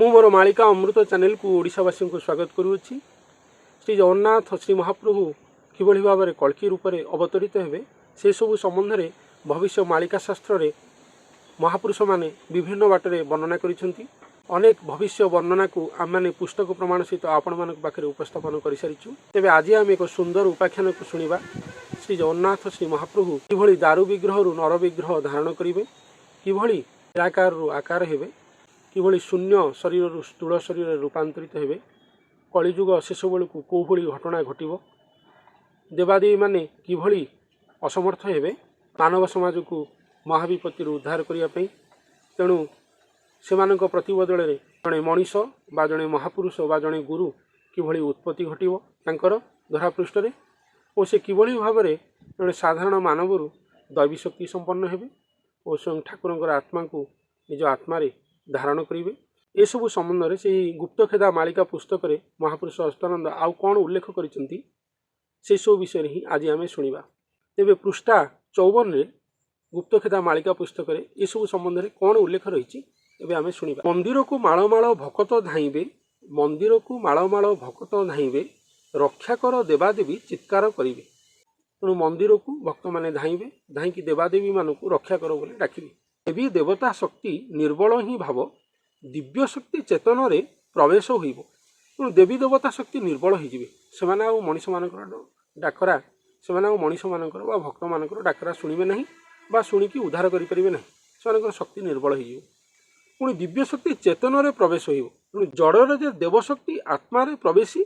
ମୁଁ ମୋର ମାଳିକା ଅମୃତ ଚ୍ୟାନେଲକୁ ଓଡ଼ିଶାବାସୀଙ୍କୁ ସ୍ୱାଗତ କରୁଅଛି। ଶ୍ରୀ ଜଗନ୍ନାଥ, ଶ୍ରୀ ମହାପ୍ରଭୁ କିଭଳି ଭାବରେ କଳ୍କୀ ରୂପରେ ଅବତରିତ ହେବେ, ସେସବୁ ସମ୍ବନ୍ଧରେ ଭବିଷ୍ୟ ମାଳିକା ଶାସ୍ତ୍ରରେ ମହାପୁରୁଷମାନେ ବିଭିନ୍ନ ବାଟରେ ବର୍ଣ୍ଣନା କରିଛନ୍ତି। ଅନେକ ଭବିଷ୍ୟ ବର୍ଣ୍ଣନାକୁ ଆମେମାନେ ପୁସ୍ତକ ପ୍ରମାଣ ସହିତ ଆପଣମାନଙ୍କ ପାଖରେ ଉପସ୍ଥାପନ କରିସାରିଛୁ। ତେବେ ଆଜି ଆମେ ଏକ ସୁନ୍ଦର ଉପାଖ୍ୟାନକୁ ଶୁଣିବା। ଶ୍ରୀ ଜଗନ୍ନାଥ, ଶ୍ରୀ ମହାପ୍ରଭୁ କିଭଳି ଦାରୁ ବିଗ୍ରହରୁ ନର ବିଗ୍ରହ ଧାରଣ କରିବେ, କିଭଳି ନିରାକାରରୁ ଆକାର ହେବେ, କିଭଳି ଶୂନ୍ୟ ଶରୀରରୁ ସ୍ଥୂଳ ଶରୀରରେ ରୂପାନ୍ତରିତ ହେବେ, କଳିଯୁଗ ଶେଷ ବେଳକୁ କେଉଁଭଳି ଘଟଣା ଘଟିବ, ଦେବାଦେବୀମାନେ କିଭଳି ଅସମର୍ଥ ହେବେ ମାନବ ସମାଜକୁ ମହାବିପତ୍ତିରୁ ଉଦ୍ଧାର କରିବା ପାଇଁ, ତେଣୁ ସେମାନଙ୍କ ପ୍ରତିବଦଳରେ ଜଣେ ମଣିଷ ବା ଜଣେ ମହାପୁରୁଷ ବା ଜଣେ ଗୁରୁ କିଭଳି ଉତ୍ପତ୍ତି ଘଟିବ ତାଙ୍କର ଧରାପୃଷ୍ଠରେ ଓ ସେ କିଭଳି ଭାବରେ ଜଣେ ସାଧାରଣ ମାନବରୁ ଦୈବୀ ଶକ୍ତି ସମ୍ପନ୍ନ ହେବେ ଓ ସ୍ୱୟଂ ଠାକୁରଙ୍କର ଆତ୍ମାକୁ ନିଜ ଆତ୍ମାରେ ଧାରଣ କରିବେ, ଏସବୁ ସମ୍ବନ୍ଧରେ ସେହି ଗୁପ୍ତଖେଦା ମାଳିକା ପୁସ୍ତକରେ ମହାପୁରୁଷ ଅଚ୍ୟୁତାନନ୍ଦ ଆଉ କ'ଣ ଉଲ୍ଲେଖ କରିଛନ୍ତି, ସେସବୁ ବିଷୟରେ ହିଁ ଆଜି ଆମେ ଶୁଣିବା। ତେବେ ପୃଷ୍ଠା 54ରେ ଗୁପ୍ତଖେଦା ମାଳିକା ପୁସ୍ତକରେ ଏସବୁ ସମ୍ବନ୍ଧରେ କ'ଣ ଉଲ୍ଲେଖ ରହିଛି, ଏବେ ଆମେ ଶୁଣିବା। ମନ୍ଦିରକୁ ମାଳ ମାଳ ଭକତ ଧାଇଁବେ, ମନ୍ଦିରକୁ ମାଳ ମାଳ ଭକତ ଧାଇଁବେ, ରକ୍ଷାକର ଦେବାଦେବୀ ଚିତ୍କାର କରିବେ। ତେଣୁ ମନ୍ଦିରକୁ ଭକ୍ତମାନେ ଧାଇଁବେ, ଧାଇଁକି ଦେବାଦେବୀମାନଙ୍କୁ ରକ୍ଷା କର ବୋଲି ଡାକିବେ। ଦେବୀ ଦେବତା ଶକ୍ତି ନିର୍ବଳ ହିଁ ଭାବ, ଦିବ୍ୟ ଶକ୍ତି ଚେତନରେ ପ୍ରବେଶ ହୋଇବ। ତେଣୁ ଦେବୀ ଦେବତା ଶକ୍ତି ନିର୍ବଳ ହୋଇଯିବେ। ସେମାନେ ଆଉ ମଣିଷମାନଙ୍କର ଡାକରା, ସେମାନେ ଆଉ ମଣିଷମାନଙ୍କର ବା ଭକ୍ତମାନଙ୍କର ଡାକରା ଶୁଣିବେ ନାହିଁ ବା ଶୁଣିକି ଉଦ୍ଧାର କରିପାରିବେ ନାହିଁ। ସେମାନଙ୍କର ଶକ୍ତି ନିର୍ବଳ ହୋଇଯିବ। ପୁଣି ଦିବ୍ୟ ଶକ୍ତି ଚେତନରେ ପ୍ରବେଶ ହୋଇବ। ତେଣୁ ଜଡ଼ରେ ଯେ ଦେବଶକ୍ତି ଆତ୍ମାରେ ପ୍ରବେଶି,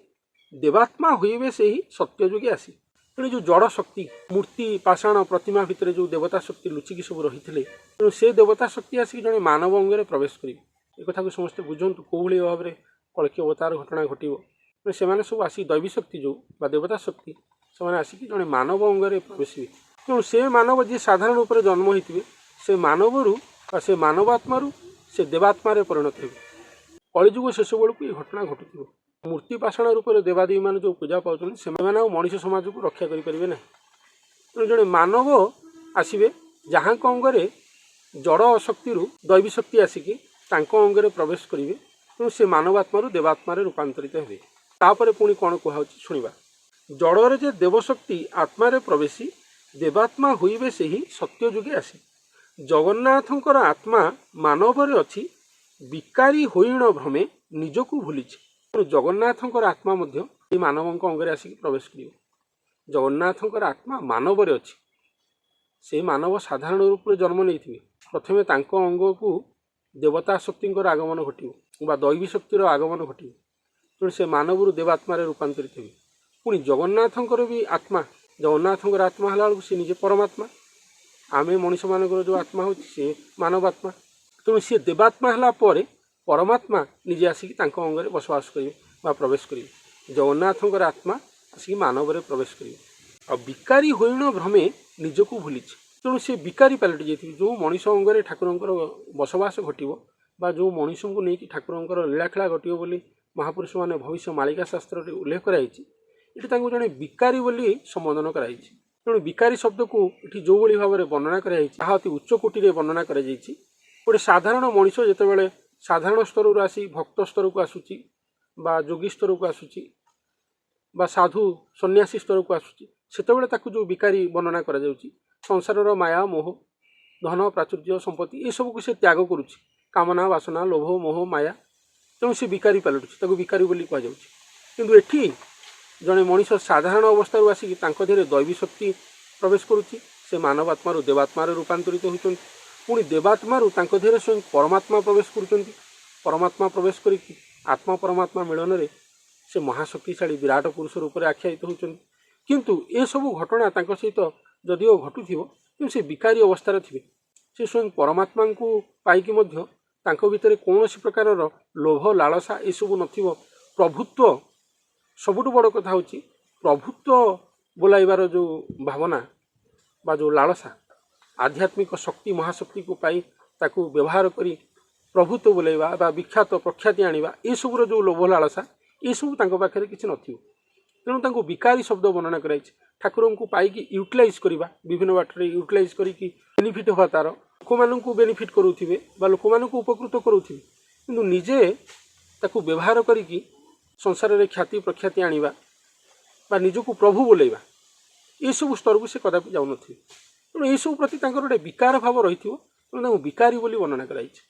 ଦେବାତ୍ମା ହୋଇବେ ସେହି ସତ୍ୟଯୁଗେ ଆସି। ତେଣୁ ଯେଉଁ ଜଡ଼ ଶକ୍ତି, ମୂର୍ତ୍ତି, ପାଷାଣ ପ୍ରତିମା ଭିତରେ ଯେଉଁ ଦେବତା ଶକ୍ତି ଲୁଚିକି ସବୁ ରହିଥିଲେ, ତେଣୁ ସେ ଦେବତା ଶକ୍ତି ଆସିକି ଜଣେ ମାନବ ଅଙ୍ଗରେ ପ୍ରବେଶ କରିବେ। ଏକଥାକୁ ସମସ୍ତେ ବୁଝନ୍ତୁ, କେଉଁଭଳି ଭାବରେ କଳ୍କୀ ଅବତାର ଘଟଣା ଘଟିବ। ତେଣୁ ସେମାନେ ସବୁ ଆସିକି, ଦୈବୀ ଶକ୍ତି ଯେଉଁ ବା ଦେବତା ଶକ୍ତି, ସେମାନେ ଆସିକି ଜଣେ ମାନବ ଅଙ୍ଗରେ ପ୍ରବେଶିବେ। ତେଣୁ ସେ ମାନବ ଯିଏ ସାଧାରଣ ରୂପରେ ଜନ୍ମ ହୋଇଥିବେ, ସେ ମାନବରୁ ବା ସେ ମାନବ ଆତ୍ମାରୁ ସେ ଦେବାତ୍ମାରେ ପରିଣତ ହେବେ। କଳିଯୁଗ ଶେଷ ବେଳକୁ ଏ ଘଟଣା ଘଟୁଥିବ। ମୂର୍ତ୍ତି ପାଷାଣ ରୂପରେ ଦେବାଦେବୀମାନେ ଯେଉଁ ପୂଜା ପାଉଛନ୍ତି, ସେମାନେ ଆଉ ମଣିଷ ସମାଜକୁ ରକ୍ଷା କରିପାରିବେ ନାହିଁ। ତେଣୁ ଜଣେ ମାନବ ଆସିବେ, ଯାହାଙ୍କ ଅଙ୍ଗରେ ଜଡ଼ ଶକ୍ତିରୁ ଦୈବୀ ଶକ୍ତି ଆସିକି ତାଙ୍କ ଅଙ୍ଗରେ ପ୍ରବେଶ କରିବେ। ତେଣୁ ସେ ମାନବାତ୍ମାରୁ ଦେବାତ୍ମାରେ ରୂପାନ୍ତରିତ ହେବେ। ତାପରେ ପୁଣି କ'ଣ କୁହାହେଉଛି, ଶୁଣିବା। ଜଡ଼ରେ ଯେ ଦେବଶକ୍ତି ଆତ୍ମାରେ ପ୍ରବେଶି, ଦେବାତ୍ମା ହୋଇବେ ସେହି ସତ୍ୟଯୁଗେ ଆସି। ଜଗନ୍ନାଥଙ୍କର ଆତ୍ମା ମାନବରେ ଅଛି, ବିକାରୀ ହୋଇଣ ଭ୍ରମେ ନିଜକୁ ଭୁଲିଛି। ତେଣୁ ଜଗନ୍ନାଥଙ୍କର ଆତ୍ମା ମଧ୍ୟ ଏହି ମାନବଙ୍କ ଅଙ୍ଗରେ ଆସିକି ପ୍ରବେଶ କରିବ। ଜଗନ୍ନାଥଙ୍କର ଆତ୍ମା ମାନବରେ ଅଛି। ସେ ମାନବ ସାଧାରଣ ରୂପରେ ଜନ୍ମ ନେଇଥିବେ। ପ୍ରଥମେ ତାଙ୍କ ଅଙ୍ଗକୁ ଦେବତା ଶକ୍ତିଙ୍କର ଆଗମନ ଘଟିବ ବା ଦୈବୀ ଶକ୍ତିର ଆଗମନ ଘଟିବ। ତେଣୁ ସେ ମାନବରୁ ଦେବାତ୍ମାରେ ରୂପାନ୍ତରିତ ହେବେ। ପୁଣି ଜଗନ୍ନାଥଙ୍କର ବି ଆତ୍ମା, ଜଗନ୍ନାଥଙ୍କର ଆତ୍ମା ହେଲା ବେଳକୁ ସେ ନିଜେ ପରମାତ୍ମା। ଆମେ ମଣିଷମାନଙ୍କର ଯେଉଁ ଆତ୍ମା ହେଉଛି, ସେ ମାନବ ଆତ୍ମା। ତେଣୁ ସିଏ ଦେବାତ୍ମା ହେଲା ପରେ ପରମାତ୍ମା ନିଜେ ଆସିକି ତାଙ୍କ ଅଙ୍ଗରେ ବସବାସ କରିବେ ବା ପ୍ରବେଶ କରିବେ। ଜଗନ୍ନାଥଙ୍କର ଆତ୍ମା ଆସିକି ମାନବରେ ପ୍ରବେଶ କରିବେ। ଆଉ ବିକାରୀ ହୋଇଣ ଭ୍ରମେ ନିଜକୁ ଭୁଲିଛି। ତେଣୁ ସେ ବିକାରୀ ପାଲଟି ଯାଇଥିବେ। ଯେଉଁ ମଣିଷ ଅଙ୍ଗରେ ଠାକୁରଙ୍କର ବସବାସ ଘଟିବ ବା ଯେଉଁ ମଣିଷଙ୍କୁ ନେଇକି ଠାକୁରଙ୍କର ଲୀଳାଖେଳା ଘଟିବ ବୋଲି ମହାପୁରୁଷମାନେ ଭବିଷ୍ୟ ମାଳିକା ଶାସ୍ତ୍ରରେ ଉଲ୍ଲେଖ କରାଯାଇଛି, ଏଠି ତାଙ୍କୁ ଜଣେ ବିକାରୀ ବୋଲି ସମ୍ବୋଧନ କରାଯାଇଛି। ତେଣୁ ବିକାରୀ ଶବ୍ଦକୁ ଏଠି ଯେଉଁଭଳି ଭାବରେ ବର୍ଣ୍ଣନା କରାଯାଇଛି, ତାହା ଅତି ଉଚ୍ଚ କୋଟିରେ ବର୍ଣ୍ଣନା କରାଯାଇଛି। ଗୋଟେ ସାଧାରଣ ମଣିଷ ଯେତେବେଳେ ସାଧାରଣ ସ୍ତରରୁ ଆସି ଭକ୍ତ ସ୍ତରକୁ ଆସୁଛି ବା ଯୋଗୀ ସ୍ତରକୁ ଆସୁଛି ବା ସାଧୁ ସନ୍ନ୍ୟାସୀ ସ୍ତରକୁ ଆସୁଛି, ସେତେବେଳେ ତାକୁ ଯେଉଁ ବିକାରୀ ବର୍ଣ୍ଣନା କରାଯାଉଛି, ସଂସାରର ମାୟା, ମୋହ, ଧନ, ପ୍ରାଚୁର୍ଯ୍ୟ, ସମ୍ପତ୍ତି, ଏସବୁକୁ ସେ ତ୍ୟାଗ କରୁଛି, କାମନା, ବାସନା, ଲୋଭ, ମୋହ, ମାୟା, ତେଣୁ ସେ ବିକାରୀ ପାଲଟୁଛି, ତାକୁ ବିକାରୀ ବୋଲି କୁହାଯାଉଛି। କିନ୍ତୁ ଏଠି ଜଣେ ମଣିଷ ସାଧାରଣ ଅବସ୍ଥାରୁ ଆସିକି ତାଙ୍କ ଦେହରେ ଦୈବୀ ଶକ୍ତି ପ୍ରବେଶ କରୁଛି। ସେ ମାନବାତ୍ମାରୁ ଦେବାତ୍ମାରେ ରୂପାନ୍ତରିତ ହେଉଛନ୍ତି। ପୁଣି ଦେବାତ୍ମାରୁ ତାଙ୍କ ଦେହରେ ସ୍ୱୟଂ ପରମାତ୍ମା ପ୍ରବେଶ କରୁଛନ୍ତି। ପରମାତ୍ମା ପ୍ରବେଶ କରିକି ଆତ୍ମା ପରମାତ୍ମା ମିଳନରେ ସେ ମହାଶକ୍ତିଶାଳୀ ବିରାଟ ପୁରୁଷ ରୂପରେ ଆଖ୍ୟାୟିତ ହେଉଛନ୍ତି। କିନ୍ତୁ ଏସବୁ ଘଟଣା ତାଙ୍କ ସହିତ ଯଦିଓ ଘଟୁଥିବ, କିନ୍ତୁ ସେ ବିକାରୀ ଅବସ୍ଥାରେ ଥିବେ। ସେ ସ୍ୱୟଂ ପରମାତ୍ମାଙ୍କୁ ପାଇକି ମଧ୍ୟ ତାଙ୍କ ଭିତରେ କୌଣସି ପ୍ରକାରର ଲୋଭ, ଲାଳସା ଏସବୁ ନଥିବ। ପ୍ରଭୁତ୍ୱ, ସବୁଠୁ ବଡ଼ କଥା ହେଉଛି ପ୍ରଭୁତ୍ୱ ବୋଲାଇବାର ଯେଉଁ ଭାବନା ବା ଯେଉଁ ଲାଳସା, ଆଧ୍ୟାତ୍ମିକ ଶକ୍ତି, ମହାଶକ୍ତିକୁ ପାଇ ତାକୁ ବ୍ୟବହାର କରି ପ୍ରଭୁତ୍ୱ ବୋଲାଇବା ବା ବିଖ୍ୟାତ ପ୍ରଖ୍ୟାତି ଆଣିବା, ଏସବୁର ଯେଉଁ ଲୋଭ ଲାଳସା, ଏସବୁ ତାଙ୍କ ପାଖରେ କିଛି ନଥିବ। ତେଣୁ ତାଙ୍କୁ ବିକାରୀ ଶବ୍ଦ ବର୍ଣ୍ଣନା କରାଯାଇଛି। ଠାକୁରଙ୍କୁ ପାଇକି ୟୁଟିଲାଇଜ୍ କରିବା, ବିଭିନ୍ନ ବାଟରେ ୟୁଟିଲାଇଜ୍ କରିକି ବେନିଫିଟ୍ ହେବା, ତା'ର ଲୋକମାନଙ୍କୁ ବେନିଫିଟ୍ କରୁଥିବେ ବା ଲୋକମାନଙ୍କୁ ଉପକୃତ କରୁଥିବେ, କିନ୍ତୁ ନିଜେ ତାକୁ ବ୍ୟବହାର କରିକି ସଂସାରରେ ଖ୍ୟାତି ପ୍ରଖ୍ୟାତି ଆଣିବା ବା ନିଜକୁ ପ୍ରଭୁ ବୋଲେଇବା, ଏସବୁ ସ୍ତରକୁ ସେ କଦାପି ଯାଉନଥିବେ। ତେଣୁ ଏସବୁ ପ୍ରତି ତାଙ୍କର ଗୋଟେ ବିକାର ଭାବ ରହିଥିବ। ତେଣୁ ତାଙ୍କୁ ବିକାରୀ ବୋଲି ବର୍ଣ୍ଣନା କରାଯାଇଛି।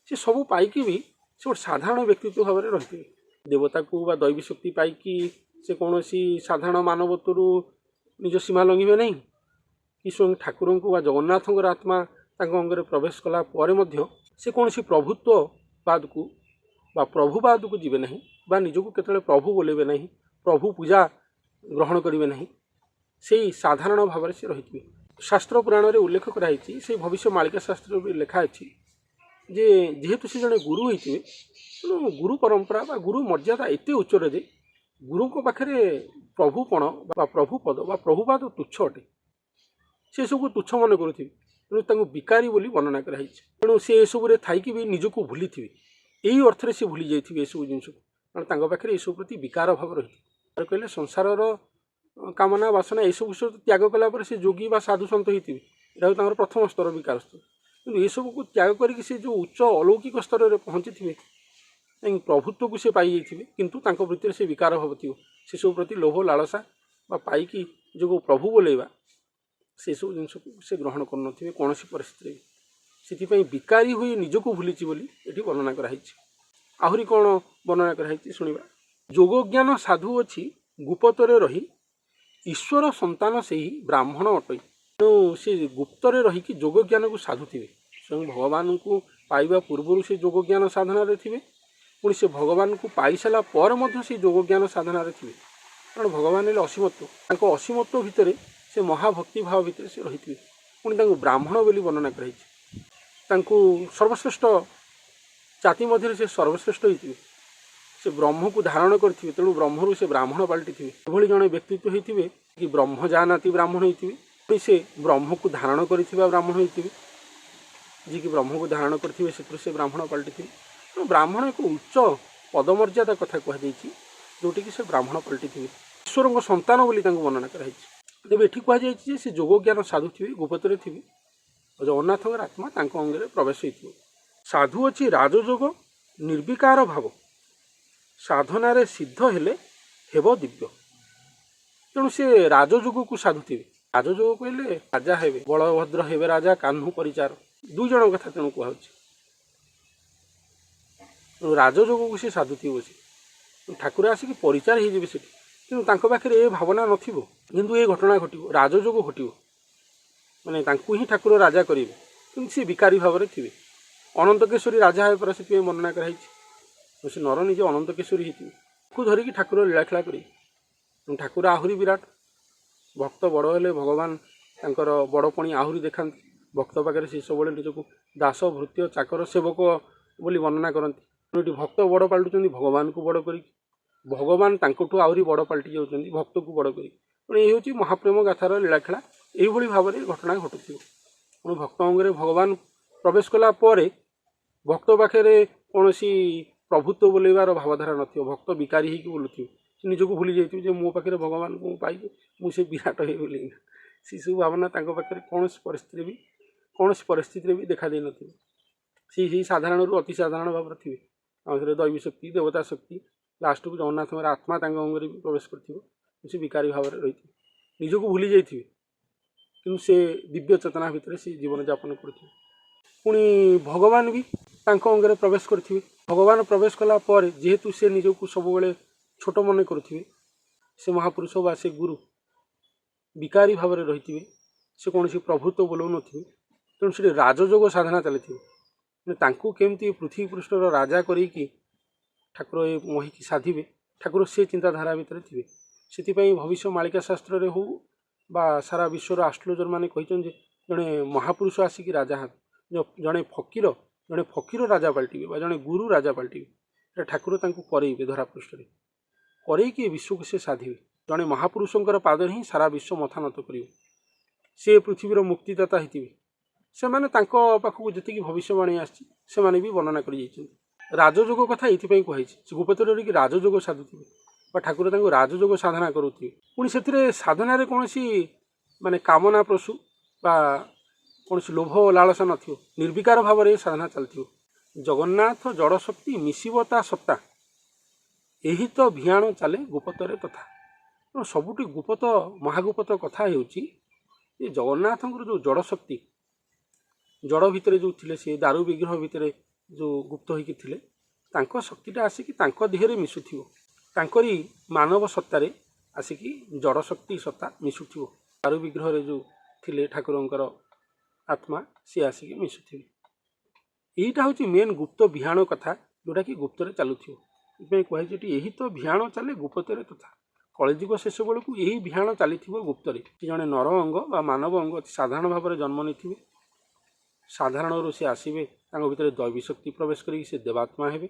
ସେ ସବୁ ପାଇକି ବି ସେ ଗୋଟେ ସାଧାରଣ ବ୍ୟକ୍ତିତ୍ୱ ଭାବରେ ରହିଥିବେ। ଦେବତାକୁ ବା ଦୈବୀ ଶକ୍ତି ପାଇକି ସେ କୌଣସି ସାଧାରଣ ମାନବତ୍ୱରୁ ନିଜ ସୀମା ଲଙ୍ଘିବେ ନାହିଁ କି ସ୍ୱୟଂ ଠାକୁରଙ୍କୁ ବା ଜଗନ୍ନାଥଙ୍କର ଆତ୍ମା ତାଙ୍କ ଅଙ୍ଗରେ ପ୍ରବେଶ କଲା ପରେ ମଧ୍ୟ ସେ କୌଣସି ପ୍ରଭୁତ୍ୱବାଦକୁ ବା ପ୍ରଭୁବାଦକୁ ଯିବେ ନାହିଁ ବା ନିଜକୁ କେତେବେଳେ ପ୍ରଭୁ ବୋଲେଇବେ ନାହିଁ, ପ୍ରଭୁ ପୂଜା ଗ୍ରହଣ କରିବେ ନାହିଁ। ସେଇ ସାଧାରଣ ଭାବରେ ସେ ରହିଥିବେ। ଶାସ୍ତ୍ର ପୁରାଣରେ ଉଲ୍ଲେଖ କରାହେଇଛି, ସେଇ ଭବିଷ୍ୟ ମାଳିକା ଶାସ୍ତ୍ରରେ ବି ଲେଖା ଅଛି ଯେ ଯେହେତୁ ସେ ଜଣେ ଗୁରୁ ହେଇଥିବେ, ତେଣୁ ଗୁରୁ ପରମ୍ପରା ବା ଗୁରୁ ମର୍ଯ୍ୟାଦା ଏତେ ଉଚ୍ଚରେ ଯେ ଗୁରୁଙ୍କ ପାଖରେ ପ୍ରଭୁପଣ ବା ପ୍ରଭୁପଦ ବା ପ୍ରଭୁବାଦ ତୁଚ୍ଛ ଅଟେ। ସେ ସବୁକୁ ତୁଚ୍ଛ ମନେ କରୁଥିବେ। ତେଣୁ ତାଙ୍କୁ ବିକାରୀ ବୋଲି ବର୍ଣ୍ଣନା କରାହେଇଛି। ତେଣୁ ସେ ଏସବୁରେ ଥାଇକି ବି ନିଜକୁ ଭୁଲିଥିବେ। ଏଇ ଅର୍ଥରେ ସେ ଭୁଲି ଯାଇଥିବେ ଏସବୁ ଜିନିଷକୁ, କାରଣ ତାଙ୍କ ପାଖରେ ଏସବୁ ପ୍ରତି ବିକାର ଭାବ ରହିଥିବ। କହିଲେ ସଂସାରର କାମନା ବାସନା ଏସବୁ ସବୁ ତ୍ୟାଗ କଲା ପରେ ସେ ଯୋଗୀ ବା ସାଧୁ ସନ୍ଥ ହେଇଥିବେ। ଏଇଟା ହେଉଛି ତାଙ୍କର ପ୍ରଥମ ସ୍ତର, ବିକାର ସ୍ତର। କିନ୍ତୁ ଏସବୁକୁ ତ୍ୟାଗ କରିକି ସେ ଯେଉଁ ଉଚ୍ଚ ଅଲୌକିକ ସ୍ତରରେ ପହଞ୍ଚିଥିବେ, କାହିଁକି ପ୍ରଭୁତ୍ୱକୁ ସେ ପାଇଯାଇଥିବେ, କିନ୍ତୁ ତାଙ୍କ ଭିତରେ ସେ ବିକାର ଭାବ ଥିବ। ସେସବୁ ପ୍ରତି ଲୋଭ ଲାଳସା ବା ପାଇକି ଯୋଉ ପ୍ରଭୁ ବୋଲେଇବା, ସେସବୁ ଜିନିଷକୁ ସେ ଗ୍ରହଣ କରୁନଥିବେ କୌଣସି ପରିସ୍ଥିତିରେ ବି। ସେଥିପାଇଁ ବିକାରୀ ହୋଇ ନିଜକୁ ଭୁଲିଛି ବୋଲି ଏଠି ବର୍ଣ୍ଣନା କରାହେଇଛି। ଆହୁରି କ'ଣ ବର୍ଣ୍ଣନା କରାହେଇଛି ଶୁଣିବା। ଯୋଗଜ୍ଞାନ ସାଧୁ ଅଛି ଗୁପତରେ ରହି, ଈଶ୍ୱର ସନ୍ତାନ ସେହି ବ୍ରାହ୍ମଣ ଅଟଇ। ତେଣୁ ସେ ଗୁପ୍ତରେ ରହିକି ଯୋଗଜ୍ଞାନକୁ ସାଧୁଥିବେ। ସ୍ୱୟଂ ଭଗବାନଙ୍କୁ ପାଇବା ପୂର୍ବରୁ ସେ ଯୋଗଜ୍ଞାନ ସାଧନାରେ ଥିବେ, ପୁଣି ସେ ଭଗବାନଙ୍କୁ ପାଇସାରିଲା ପରେ ମଧ୍ୟ ସେ ଯୋଗଜ୍ଞାନ ସାଧନାରେ ଥିବେ। କାରଣ ଭଗବାନ ହେଲେ ଅସୀମତ୍ୱ। ତାଙ୍କ ଅସୀମତ୍ୱ ଭିତରେ ସେ ମହାଭକ୍ତି ଭାବ ଭିତରେ ସେ ରହିଥିବେ। ପୁଣି ତାଙ୍କୁ ବ୍ରାହ୍ମଣ ବୋଲି ବର୍ଣ୍ଣନା କରାଯାଇଛି। ତାଙ୍କୁ ସର୍ବଶ୍ରେଷ୍ଠ ଜାତି ମଧ୍ୟରେ ସେ ସର୍ବଶ୍ରେଷ୍ଠ ହେଇଥିବେ। ସେ ବ୍ରହ୍ମକୁ ଧାରଣ କରିଥିବେ, ତେଣୁ ବ୍ରହ୍ମରୁ ସେ ବ୍ରାହ୍ମଣ ପାଲଟିଥିବେ। ଏଭଳି ଜଣେ ବ୍ୟକ୍ତିତ୍ୱ ହେଇଥିବେ କି ବ୍ରହ୍ମ ଜାନାତି ବ୍ରାହ୍ମଣ ହେଇଥିବେ। ପୁଣି ସେ ବ୍ରହ୍ମକୁ ଧାରଣ କରିଥିବା ବ୍ରାହ୍ମଣ ହେଇଥିବେ। ଯିଏକି ବ୍ରହ୍ମକୁ ଧାରଣ କରିଥିବେ ସେଥିରୁ ସେ ବ୍ରାହ୍ମଣ ପାଲଟିଥିବେ। ତେଣୁ ବ୍ରାହ୍ମଣ ଏକ ଉଚ୍ଚ ପଦମର୍ଯ୍ୟାଦା କଥା କୁହାଯାଇଛି, ଯେଉଁଠିକି ସେ ବ୍ରାହ୍ମଣ ପାଲଟିଥିବେ। ଈଶ୍ୱରଙ୍କ ସନ୍ତାନ ବୋଲି ତାଙ୍କୁ ବର୍ଣ୍ଣନା କରାଯାଇଛି। ତେବେ ଏଠି କୁହାଯାଇଛି ଯେ ସେ ଯୋଗଜ୍ଞାନ ସାଧୁଥିବେ, ଗୁପତରେ ଥିବେ, ଆଉ ଜଗନ୍ନାଥଙ୍କର ଆତ୍ମା ତାଙ୍କ ଅଙ୍ଗରେ ପ୍ରବେଶ ହେଇଥିବ। ସାଧୁ ଅଛି ରାଜଯୋଗ ନିର୍ବିକାର ଭାବ, ସାଧନାରେ ସିଦ୍ଧ ହେଲେ ହେବ ଦିବ୍ୟ। ତେଣୁ ସେ ରାଜଯୋଗକୁ ସାଧୁଥିବେ। ରାଜଯୋଗ କହିଲେ ରାଜା ହେବେ, ବଳଭଦ୍ର ହେବେ ରାଜା, କାହ୍ନୁ ପରିଚାର, ଦୁଇ ଜଣଙ୍କ କଥା ତେଣୁ କୁହାହେଉଛି। ତେଣୁ ରାଜଯୋଗକୁ ସେ ସାଧୁଥିବେ ବସି। ଠାକୁର ଆସିକି ପରିଚାର ହେଇଯିବେ ସେଠି, କିନ୍ତୁ ତାଙ୍କ ପାଖରେ ଏ ଭାବନା ନଥିବ। କିନ୍ତୁ ଏ ଘଟଣା ଘଟିବ, ରାଜଯୋଗ ଘଟିବ, ମାନେ ତାଙ୍କୁ ହିଁ ଠାକୁର ରାଜା କରିବେ, କିନ୍ତୁ ସେ ବିକାରୀ ଭାବରେ ଥିବେ। ଅନନ୍ତକେଶ୍ୱରୀ ରାଜା ହେବେ ପରା, ସେଥିପାଇଁ ବର୍ଣ୍ଣନା କରାହେଇଛି। ସେ ନର ନିଜେ ଅନନ୍ତକେଶ୍ୱରୀ ହେଇଥିବେ, ତାକୁ ଧରିକି ଠାକୁର ଲୀଳାଖେଳା କରିବେ। ତେଣୁ ଠାକୁର ଆହୁରି ବିରାଟ। ଭକ୍ତ ବଡ଼ ହେଲେ ଭଗବାନ ତାଙ୍କର ବଡ଼ପଣି ଆହୁରି ଦେଖାନ୍ତି। ଭକ୍ତ ପାଖରେ ସେ ସବୁବେଳେ ନିଜକୁ ଦାସ, ଭୃତ୍ୟ, ଚାକର, ସେବକ ବୋଲି ବର୍ଣ୍ଣନା କରନ୍ତି। ତେଣୁ ଏଠି ଭକ୍ତ ବଡ଼ ପାଲଟୁଛନ୍ତି ଭଗବାନଙ୍କୁ ବଡ଼ କରିକି, ଭଗବାନ ତାଙ୍କଠୁ ଆହୁରି ବଡ଼ ପାଲଟି ଯାଉଛନ୍ତି ଭକ୍ତକୁ ବଡ଼ କରିକି। ତେଣୁ ଏଇ ହେଉଛି ମହାପ୍ରେମ ଗାଥାର ଲୀଳାଖେଳା। ଏଇଭଳି ଭାବରେ ଘଟଣା ଘଟୁଥିବ। ତେଣୁ ଭକ୍ତ ଅଙ୍ଗରେ ଭଗବାନ ପ୍ରବେଶ କଲା ପରେ ଭକ୍ତ ପାଖରେ କୌଣସି ପ୍ରଭୁତ୍ୱ ବୋଲେଇବାର ଭାବଧାରା ନଥିବ। ଭକ୍ତ ବିକାରୀ ହେଇକି ବୁଲୁଥିବେ। ସେ ନିଜକୁ ଭୁଲି ଯାଇଥିବେ ଯେ ମୋ ପାଖରେ ଭଗବାନଙ୍କୁ ମୁଁ ପାଇକି ମୁଁ ସେ ବିରାଟ ହେଇଗଲି। ସେସବୁ ଭାବନା ତାଙ୍କ ପାଖରେ କୌଣସି ପରିସ୍ଥିତିରେ ବି ଦେଖା ଦେଇନଥିବ। ସେଇ ସାଧାରଣରୁ ଅତି ସାଧାରଣ ଭାବରେ ଥିବେ। ଆଉ ସେଥିରେ ଦୈବୀ ଶକ୍ତି, ଦେବତା ଶକ୍ତି, ଲାଷ୍ଟକୁ ଜଗନ୍ନାଥଙ୍କର ଆତ୍ମା ତାଙ୍କ ଅଙ୍ଗରେ ବି ପ୍ରବେଶ କରିଥିବ। ସେ ବିକାରୀ ଭାବରେ ରହିଥିବେ, ନିଜକୁ ଭୁଲି ଯାଇଥିବେ, କିନ୍ତୁ ସେ ଦିବ୍ୟ ଚେତନା ଭିତରେ ସେ ଜୀବନଯାପନ କରୁଥିବେ। ପୁଣି ଭଗବାନ ବି ତାଙ୍କ ଅଙ୍ଗରେ ପ୍ରବେଶ କରିଥିବେ। ଭଗବାନ ପ୍ରବେଶ କଲା ପରେ ଯେହେତୁ ସେ ନିଜକୁ ସବୁବେଳେ ଛୋଟ ମନେ କରୁଥିବେ, ସେ ମହାପୁରୁଷ ବା ସେ ଗୁରୁ ବିକାରୀ ଭାବରେ ରହିଥିବେ, ସେ କୌଣସି ପ୍ରଭୁତ୍ୱ ବୋଲଉନଥିବେ। ତେଣୁ ସେଠି ରାଜଯୋଗ ସାଧନା ଚାଲିଥିବ। ମାନେ ତାଙ୍କୁ କେମିତି ପୃଥିବୀ ପୃଷ୍ଠର ରାଜା କରିକି ଠାକୁର ଏ ମହିକି ସାଧିବେ, ଠାକୁର ସେ ଚିନ୍ତାଧାରା ଭିତରେ ଥିବେ। ସେଥିପାଇଁ ଭବିଷ୍ୟ ମାଳିକା ଶାସ୍ତ୍ରରେ ହଉ ବା ସାରା ବିଶ୍ୱର ଆଷ୍ଟ୍ରୋଲୋଜର ମାନେ କହିଛନ୍ତି ଯେ ଜଣେ ମହାପୁରୁଷ ଆସିକି ରାଜା ହେବେ, ଜଣେ ଫକୀର ରାଜା ପାଲଟିବେ ବା ଜଣେ ଗୁରୁ ରାଜା ପାଲଟିବେ। ଏଟା ଠାକୁର ତାଙ୍କୁ କରେଇବେ, ଧରାପୃଷ୍ଠରେ କରେଇକି ଏ ବିଶ୍ୱକୁ ସେ ସାଧିବେ। ଜଣେ ମହାପୁରୁଷଙ୍କର ପାଦରେ ହିଁ ସାରା ବିଶ୍ୱ ମଥା ନତ କରିବ। ସେ ପୃଥିବୀର ମୁକ୍ତିଦାତା ହେଇଥିବେ। ସେମାନେ ତାଙ୍କ ପାଖକୁ ଯେତିକି ଭବିଷ୍ୟବାଣୀ ଆସିଛି, ସେମାନେ ବି ବର୍ଣ୍ଣନା କରିଯାଇଛନ୍ତି। ରାଜଯୋଗ କଥା ଏଇଥିପାଇଁ କୁହାଯାଇଛି। ସେ ଗୁପତରେ ରହିକି ରାଜଯୋଗ ସାଧୁଥିବେ ବା ଠାକୁର ତାଙ୍କୁ ରାଜଯୋଗ ସାଧନା କରୁଥିବେ। ପୁଣି ସେଥିରେ ସାଧନାରେ କୌଣସି ମାନେ କାମନା ପ୍ରସୁ ବା କୌଣସି ଲୋଭ ଓ ଲାଳସା ନଥିବ। ନିର୍ବିକାର ଭାବରେ ଏ ସାଧନା ଚାଲିଥିବ। ଜଗନ୍ନାଥ ଜଡ଼ଶକ୍ତି ମିଶିବ ତା ସତ୍ତା, ଏହି ତ ଭିଆଣ ଚାଲେ ଗୁପତରେ ତଥା। ତେଣୁ ସବୁଠି ଗୁପତ, ମହାଗୁପତ କଥା ହେଉଛି ଯେ ଜଗନ୍ନାଥଙ୍କର ଯେଉଁ ଜଡ଼ଶକ୍ତି, ଜଡ଼ ଭିତରେ ଯେଉଁ ଥିଲେ, ସେ ଦାରୁ ବିଗ୍ରହ ଭିତରେ ଯେଉଁ ଗୁପ୍ତ ହୋଇକି ଥିଲେ, ତାଙ୍କ ଶକ୍ତିଟା ଆସିକି ତାଙ୍କ ଦେହରେ ମିଶୁଥିବ, ତାଙ୍କରି ମାନବ ସତ୍ତାରେ ଆସିକି ଜଡ଼ ଶକ୍ତି ସତ୍ତା ମିଶୁଥିବ। ଦାରୁ ବିଗ୍ରହରେ ଯେଉଁ ଥିଲେ ଠାକୁରଙ୍କର ଆତ୍ମା, ସିଏ ଆସିକି ମିଶୁଥିବେ। ଏଇଟା ହେଉଛି ମେନ୍ ଗୁପ୍ତ ବିହାଣ କଥା, ଯେଉଁଟାକି ଗୁପ୍ତରେ ଚାଲୁଥିବ। ଏଥିପାଇଁ କୁହାଯାଇଛି ଏଠି, ଏହି ତ ଭିଆଣ ଚାଲେ ଗୁପ୍ତରେ ତଥା। କଳିଯୁଗ ଶେଷ ବେଳକୁ ଏହି ଭିଆଣ ଚାଲିଥିବ ଗୁପ୍ତରେ। ସେ ଜଣେ ନର ଅଙ୍ଗ ବା ମାନବ ଅଙ୍ଗ ଅତି ସାଧାରଣ ଭାବରେ ଜନ୍ମ ନେଇଥିବେ। ସାଧାରଣରୁ ସେ ଆସିବେ, ତାଙ୍କ ଭିତରେ ଦୈବୀ ଶକ୍ତି ପ୍ରବେଶ କରିକି ସେ ଦେବାତ୍ମା ହେବେ।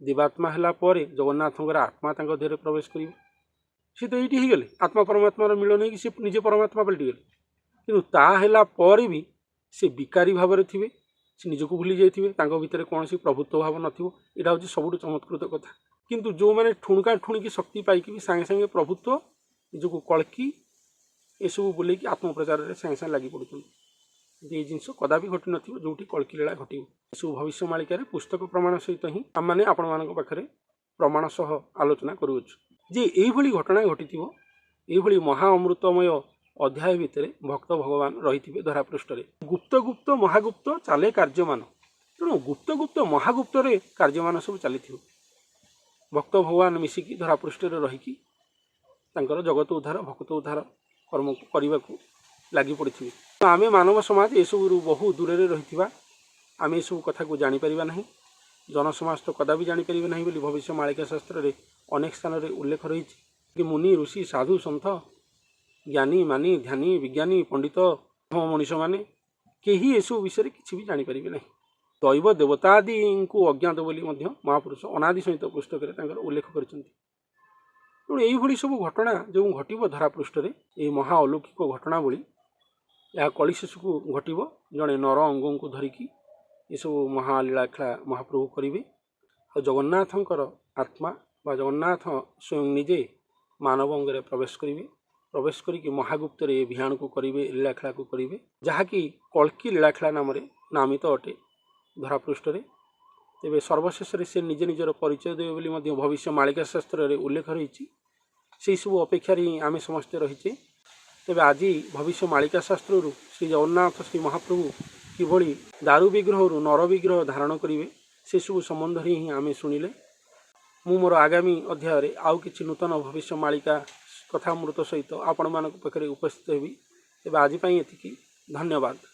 ଦେବାତ୍ମା ହେଲା ପରେ ଜଗନ୍ନାଥଙ୍କର ଆତ୍ମା ତାଙ୍କ ଦେହରେ ପ୍ରବେଶ କରିବ। ସେ ତ ଏଇଠି ହେଇଗଲେ, ଆତ୍ମା ପରମାତ୍ମାର ମିଳନ ହେଇକି ସେ ନିଜେ ପରମାତ୍ମା ପାଲଟିଗଲେ। କିନ୍ତୁ ତାହା ହେଲା ପରେ ବି ସେ ବିକାରୀ ଭାବରେ ଥିବେ, ସେ ନିଜକୁ ଭୁଲି ଯାଇଥିବେ, ତାଙ୍କ ଭିତରେ କୌଣସି ପ୍ରଭୁତ୍ୱ ଭାବ ନଥିବ। ଏଇଟା ହେଉଛି ସବୁଠୁ ଚମତ୍କୃତ କଥା। କିନ୍ତୁ ଯେଉଁମାନେ ଠୁଣୁକା ଠୁଣିକି ଶକ୍ତି ପାଇକି ବି ସାଙ୍ଗେ ସାଙ୍ଗେ ପ୍ରଭୁତ୍ୱ, ନିଜକୁ କଳ୍କି ଏସବୁ ବୁଲେଇକି ଆତ୍ମପ୍ରଚାରରେ ସାଙ୍ଗେ ସାଙ୍ଗେ ଲାଗି ପଡ଼ୁଛନ୍ତି। କିନ୍ତୁ ଏଇ ଜିନିଷ କଦାପି ଘଟିନଥିବ ଯେଉଁଠି କଳ୍କି ଲୀଳା ଘଟିବ। ଏସବୁ ଭବିଷ୍ୟ ମାଳିକାରେ ପୁସ୍ତକ ପ୍ରମାଣ ସହିତ ହିଁ ଆମମାନେ ଆପଣମାନଙ୍କ ପାଖରେ ପ୍ରମାଣ ସହ ଆଲୋଚନା କରୁଅଛୁ ଯେ ଏଇଭଳି ଘଟଣା ଘଟିଥିବ। ଏଇଭଳି ମହା ଅମୃତମୟ ଅଧ୍ୟାୟ ଭିତରେ ଭକ୍ତ ଭଗବାନ ରହିଥିବେ ଧରାପୃଷ୍ଠରେ। ଗୁପ୍ତ ଗୁପ୍ତ ମହାଗୁପ୍ତ ଚାଲେ କାର୍ଯ୍ୟମାନ। ତେଣୁ ଗୁପ୍ତ ଗୁପ୍ତ ମହାଗୁପ୍ତରେ କାର୍ଯ୍ୟମାନ ସବୁ ଚାଲିଥିବ। ଭକ୍ତ ଭଗବାନ ମିଶିକି ଧରାପୃଷ୍ଠରେ ରହିକି ତାଙ୍କର ଜଗତ ଉଦ୍ଧାର, ଭକ୍ତ ଉଦ୍ଧାର କର୍ମ କରିବାକୁ ଲାଗି ପଡ଼ିଥିବେ। ଆମେ ମାନବ ସମାଜ ଏସବୁରୁ ବହୁ ଦୂରରେ ରହିଥିବା, ଆମେ ଏସବୁ କଥାକୁ ଜାଣିପାରିବା ନାହିଁ। ଜନସମାଜ ତ କଦାପି ଜାଣିପାରିବେ ନାହିଁ ବୋଲି ଭବିଷ୍ୟ ମାଳିକା ଶାସ୍ତ୍ରରେ ଅନେକ ସ୍ଥାନରେ ଉଲ୍ଲେଖ ରହିଛି କି ମୁନି, ଋଷି, ସାଧୁ, ସନ୍ଥ, ଜ୍ଞାନୀ, ମାନି, ଧ୍ୟାନୀ, ବିଜ୍ଞାନୀ, ପଣ୍ଡିତ, ମଣିଷମାନେ କେହି ଏସବୁ ବିଷୟରେ କିଛି ବି ଜାଣିପାରିବେ ନାହିଁ। ଦୈବ ଦେବତାଦିଙ୍କୁ ଅଜ୍ଞାତ ବୋଲି ମଧ୍ୟ ମହାପୁରୁଷ ଅନାଦି ସହିତ ପୁସ୍ତକରେ ତାଙ୍କର ଉଲ୍ଲେଖ କରିଛନ୍ତି। ତେଣୁ ଏଇଭଳି ସବୁ ଘଟଣା ଯେଉଁ ଘଟିବ ଧରାପୃଷ୍ଠରେ, ଏହି ମହା ଅଲୌକିକ ଘଟଣାବଳୀ, ଏହା କଳି ଶେଷକୁ ଘଟିବ। ଜଣେ ନର ଅଙ୍ଗଙ୍କୁ ଧରିକି ଏସବୁ ମହାଲୀଳାଖେଳା ମହାପ୍ରଭୁ କରିବେ ଆଉ ଜଗନ୍ନାଥଙ୍କର ଆତ୍ମା ବା ଜଗନ୍ନାଥ ସ୍ୱୟଂ ନିଜେ ମାନବ ଅଙ୍ଗରେ ପ୍ରବେଶ କରିବେ। ପ୍ରବେଶ କରିକି ମହାଗୁପ୍ତରେ ଏ ଭିଆଣକୁ କରିବେ, ଲୀଳାଖେଳାକୁ କରିବେ, ଯାହାକି କଳ୍କି ଲୀଳାଖେଳା ନାମରେ ନାମିତ ଅଟେ ଧରାପୃଷ୍ଠରେ। ତେବେ ସର୍ବଶେଷରେ ସେ ନିଜେ ନିଜର ପରିଚୟ ଦେବେ ବୋଲି ମଧ୍ୟ ଭବିଷ୍ୟ ମାଳିକା ଶାସ୍ତ୍ରରେ ଉଲ୍ଲେଖ ରହିଛି। ସେହିସବୁ ଅପେକ୍ଷାରେ ହିଁ ଆମେ ସମସ୍ତେ ରହିଛେ। ତେବେ ଆଜି ଭବିଷ୍ୟ ମାଳିକା ଶାସ୍ତ୍ରରୁ ଶ୍ରୀ ଜଗନ୍ନାଥ ଶ୍ରୀ ମହାପ୍ରଭୁ କିଭଳି ଦାରୁ ବିଗ୍ରହରୁ ନର ବିଗ୍ରହ ଧାରଣ କରିବେ, ସେସବୁ ସମ୍ବନ୍ଧରେ ହିଁ ଆମେ ଶୁଣିଲେ। ମୁଁ ମୋର ଆଗାମୀ ଅଧ୍ୟାୟରେ ଆଉ କିଛି ନୂତନ ଭବିଷ୍ୟ ମାଳିକା କଥାମୃତ ସହିତ ଆପଣମାନଙ୍କ ପାଖରେ ଉପସ୍ଥିତ ହେବି। ତେବେ ଆଜି ପାଇଁ ଏତିକି। ଧନ୍ୟବାଦ।